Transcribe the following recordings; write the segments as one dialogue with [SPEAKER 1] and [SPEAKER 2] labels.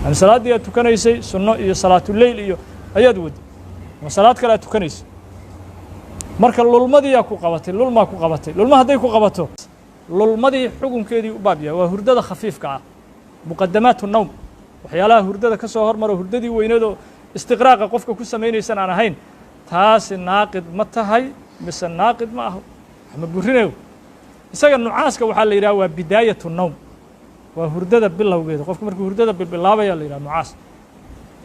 [SPEAKER 1] Yani salaaddii aad tukanaysay sunno iyo salaatuleyl iyo ayaad wadi ama salaad kale aad tukanaysay, marka lulmadiyaa ku qabatay, lulmaa ku qabatay. Lulma hadday ku qabato, lulmadii xukunkeedii u baab yahay waa hurdada khafiifka ah, muqadamaatu nowm, waxyaalaha hurdada ka soo hormaro, hurdadii weynadoo istiqraaqa qofka ku samaynaysan aan ahayn. Taasi naaqid ma tahay mise naaqid ma aho? Ma burinayo isaga. Nucaaska waxaa la yidhaha waa bidaayatu nowm, waa hurdada bilowgeeda. Qofku markuu hurdada bilbilaabaya la yidhaha nucaas.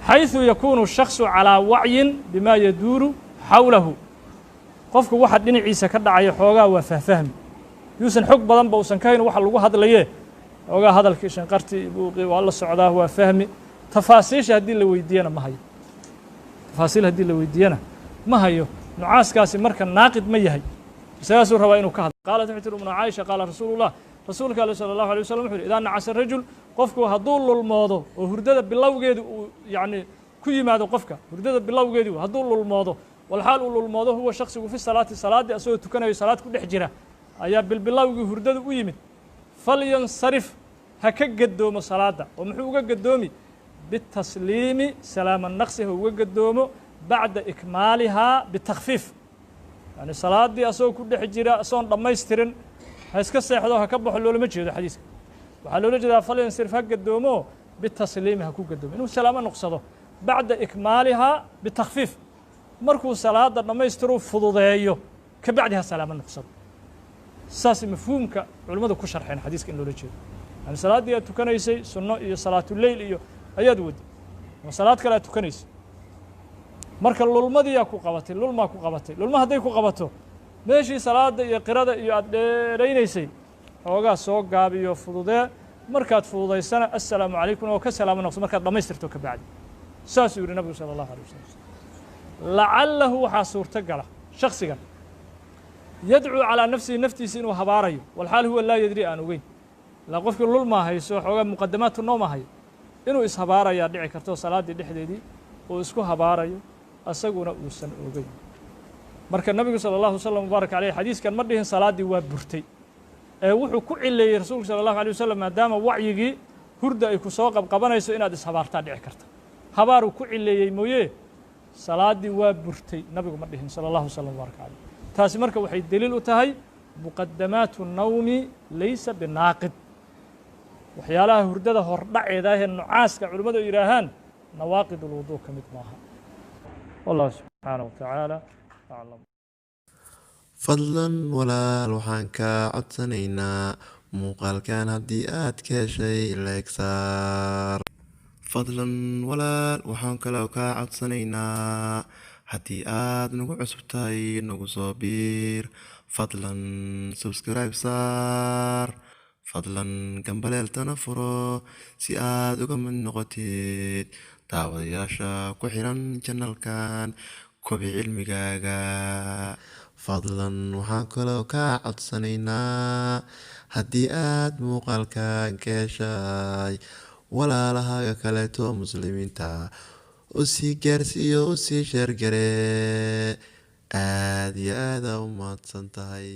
[SPEAKER 1] Xayثu yakuunu shaksu calaa wacyin bima yaduuru xawlahu, qofku waxa dhinaciisa ka dhacaya xoogaa waa fahfahmi, yuusan xog badanba uusan ka hayn waxa lagu hadlaye, xoogaa hadalkii, shanqartii, buuqii waa la socdaa, waa fahmi. Tafaasiisha haddii la weydiiyana ma hayo, tafaasiil haddii la weydiiyana ma hayo. Nucaaskaasi marka naaqid ma yahay? Isagaasuu rabaa inuu ka hadlo. Qaalat, waxay tiri umna Caaisha, qaala rasuulullah, rasuulka ale sala allahu alay wasalam wuxu uhi: idaa nacasa rajul, qofku hadduu lulmoodo oo hurdada bilowgeedu uu yacni ku yimaado, qofka hurdada bilowgeedu hadduu lulmoodo, walxaal uu lulmoodo huwa shaksigu fi salaati, salaaddii asagoo tukanayo, salaad ku dhex jira ayaa bilbilowgii hurdada u yimid, falyansarif, ha ka gadoomo salaadda. Oo muxuu uga gadoomi? Bitasliimi, salaama naqsi ha uga gadoomo, bacda ikmaalihaa bitakfiif. Yani salaaddii asagoo ku dhex jira, asagoon dhammaystirin ha iska seexdo, ha ka baxo loolama jeedo. Xadiiska waxaa loola jeedaa falyansarif, ha gadoomo, bitasliimi ha ku gadoomo, inuu salaamo noqsado, bacda ikmaalihaa bitakfiif, markuu salaada dhammaystiruu fududeeyo ka bacdi ha salaamo noqsado. Saas mafhuumka culimmadu ku sharxeen xadiiska in loola jeedo. Yani salaaddii aad tukanaysay sunno iyo salaatuleyl iyo ayaad wadi ama salaad kale aad tukanaysay, marka lulmadiyaa ku qabatay, lulmaa ku qabatay. Lulma hadday ku qabato, meeshii salaada iyo qirada iyo aad dheeraynaysay xoogaa soo gaabiyo, fududee. Markaad fududaysana assalaamu calaykum oo ka salaamo noqso markaad dhammaystirto ka bacdi. Saasuu yihi nabigu sala allahu alay wasalam. Lacalahu, waxaa suurto gala shaksigan, yadcuu calaa nafsihi, naftiisa inuu habaarayo, walxaal huwa laa yadri, aan ogeyn. Ilaa qofkii lulmaa hayso, xoogaa muqadamaatu nooma hayo, inuu ishabaarayaa dhici karto salaaddii dhexdeedii uu isku habaarayo asaguna uusan ogeyn. Marka nabigu sala allahu wasalam mubaarak caleyh xadiiskan ma dhihin salaaddii waa burtay, ee wuxuu ku cileeyey rasuulku sala allahu alay wasalam maadaama wacyigii hurda ay ku soo qabqabanayso inaad ishabaartaa dhici karta, habaaruu ku cileeyey mooye salaaddii waa burtay nabigu ma dhihin sala allahu wasalam mubaarak caleyh. Taasi marka waxay deliil u tahay muqadamaatu nawmi laysa binaaqid. Waxyaalaha hurdada hordhaceeda ahee nucaaska culimmadu ay yidhaahaan nawaaqid ulwuduu ka mid maaha. Wallahu subxaanaه wa tacaala aclam.
[SPEAKER 2] Fadlan walaal, waxaan kaa codsanaynaa muuqaalkan haddii aad ka heshay like saar. Fadlan walaal, waxaan kaloo kaa codsanaynaa haddii aad nagu cusub tahay nagu soo biir. Fadlan subscribe saar. Fadlan gambaleeltana furo si aad uga mid noqotid daawadayaasha ku xiran channelkan Kobi Cilmigaaga. Fadlan waxaan kaloo kaa codsanaynaa haddii aad muuqaalkan ka heshay, walaalahaaga kaleeto muslimiinta u sii gaarsiiyo, u sii share garee. Aad iyo aad aa u mahadsan tahay.